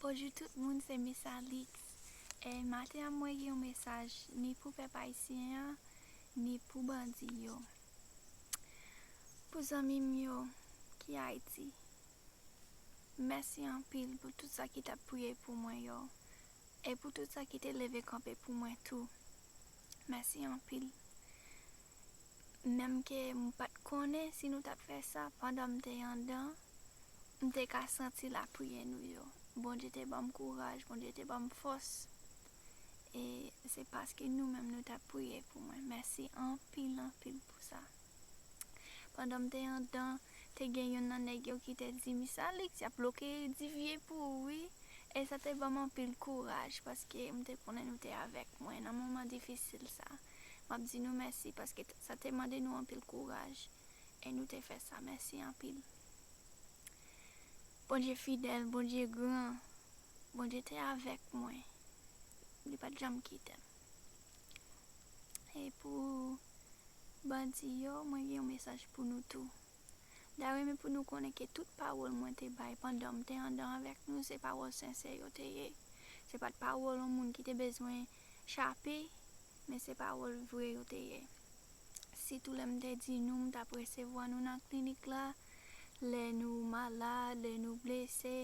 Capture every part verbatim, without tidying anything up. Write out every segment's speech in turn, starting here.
Bonjou tout moun, se Miss Alix. E maten an mwen gen yon mesaj ni pou pèp ayisyen an, ni pou bandi yo. Pou zanmi m yo ki Ayiti, mèsi anpil pou tout sa ki t ap priye pou mwen yo, e pou tout sa ki te leve kanpe pou mwen tou. Mèsi anpil. Menm ke m pa t konnen si nou t ap fè sa, pandan m te anndan, m te ka santi lapriyè nou yo. Bondye te ban m kouraj, Bondye te ban m fòs. E se paske nou menm nou t ap priye pou mwen. Mèsi anpil, anpil pou sa. Pandan m te anndan, te gen youn nan nèg yo ki te di, "Miss Alix, y ap bloke Divye pou ou, wi." E sa te ban m anpil kouraj, paske m te konnen nou te avèk mwen nan moman difisil sa. M ap di nou mèsi, paske t- sa te mande nou anpil kouraj. E nou te fè sa. Mèsi anpil. Bondye fidèl, Bondye gran, Bondye te avèk mwen. Li pa t janm kite m. E pou bandi yo, mwen gen yon mesaj pou nou tou. M ta renmen pou nou konnen ke tout pawòl mwen te bay pandan m te anndan avèk nou, se pawòl sensè yo te ye. Se pa t pawòl yon moun ki te bezwen chape, men se pawòl vre yo te ye. Sitou lè m te di nou, m t ap resevwa nou nan klinik la, lè nou malad, lè nou blese,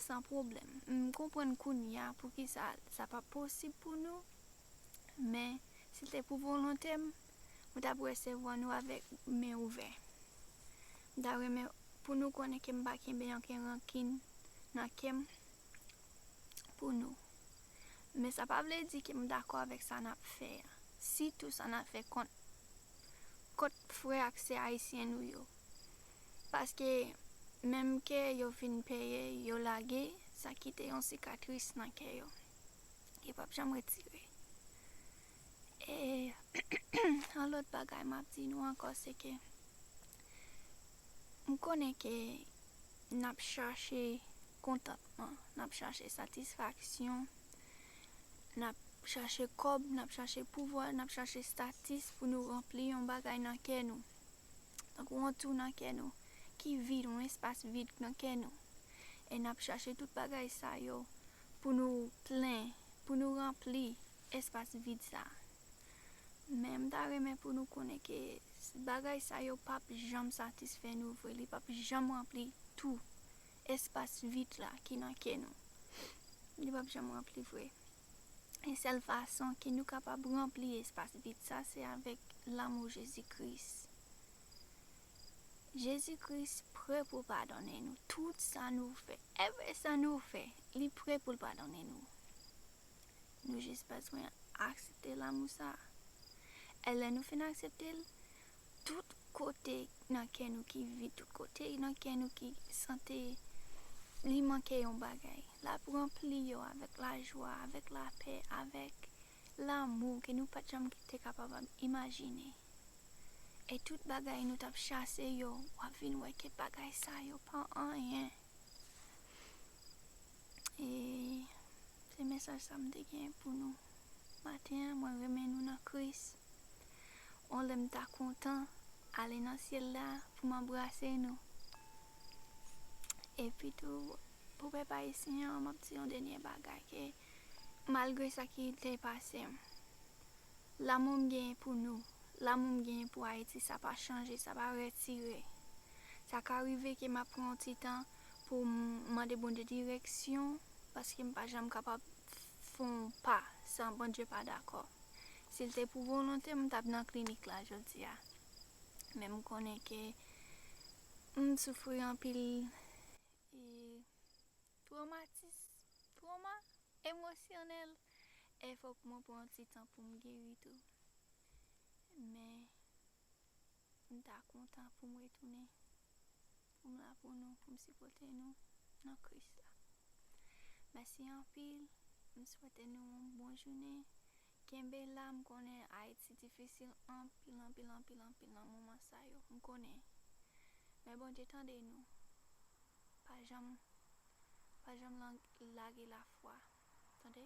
san pwoblèm. M konprann kounye a poukisa sa pa posib pou nou, men si l te pou volonte m, mwen t ap resevwa nou avèk men ouvè. M ta renmen pou nou konnen ke m pa kenbe ankenn rankin nan kè m pou nou. Men sa pa vle di ke m dakò avèk sa n ap fè a. Sitou sa n ap fè kont, kont frè ak sè ayisyen nou yo. Paske menm ke yo fin peye, yo lage, sa kite yon sikatris nan kè yo. Ki p ap janm retire. E yon lòt bagay m ap di nou ankò, se ke m konnen ke n ap chache kontantman, n ap chache satisfaksyon, n ap chache kòb, n ap chache pouvwa, n ap chache statis pou nou ranpli yon bagay nan kè nou. Tankou yon twou nan kè nou ki vid, yon espas vid nan kè nou. E n ap chache tout bagay sa yo pou nou plen, pou nou ranpli espas vid sa. Men m ta renmen pou nou konnen ke s- bagay sa yo p ap janm satisfè nou vre, li p ap janm ranpli tou espas vid la ki nan kè nou. Li p ap janm ranpli vre. E sèl fason ke nou kapab ranpli espas vid sa, se avèk lanmou Jezi Kris. Jezi Kris prè pou padone nou tout sa nou fè. Evre sa nou fè, li prè pou l padone nou. Nou jis bezwen aksepte lanmou sa. E lè nou fin aksepte l, tout kote nan kè nou ki vid, tout kote nan kè nou ki santi li manke yon bagay, l ap ranpli yo avèk lajwa, avèk lapè, avèk lanmou ke nou pa t janm te kapab imajine. E tout bagay nou t ap chase yo, w ap vin wè ke bagay sa yo pa anyen. E se mesaj sa m te gen pou nou maten an. Mwen renmen nou nan Kris. On lè m ta kontan ale nan syèl la pou m anbrase nou. Epi tou, pou pèp ayisyen an, m ap di yon dènye bagay ke malgre sa ki te pase m, lanmou m genyen pou nou, lanmou m genyen pou Ayiti, sa pa chanje, sa pa retire. Sa ka rive ke m ap pran yon ti tan pou m mande Bondye direksyon, paske m pa janm kapab fè yon pa san Bondye pa dakò. Si l te pou volonte m, m t ap nan klinik la jodi a. Men m konnen ke m soufri anpil e twomatis, twoma emosyonèl. E fòk mwen pran yon ti tan pou m geri tou. Men m ta kontan pou m retounen, pou m la pou nou, pou m sipòte nou nan Kris la. Mèsi anpil. M swete nou yon bon jounen. Kenbe la, m konnen Ayiti difisil anpil, anpil, anpil, anpil nan moman sa yo. M konnen. Men Bondye tande nou. Pa janm, pa janm lang- lage lafwa. Tande?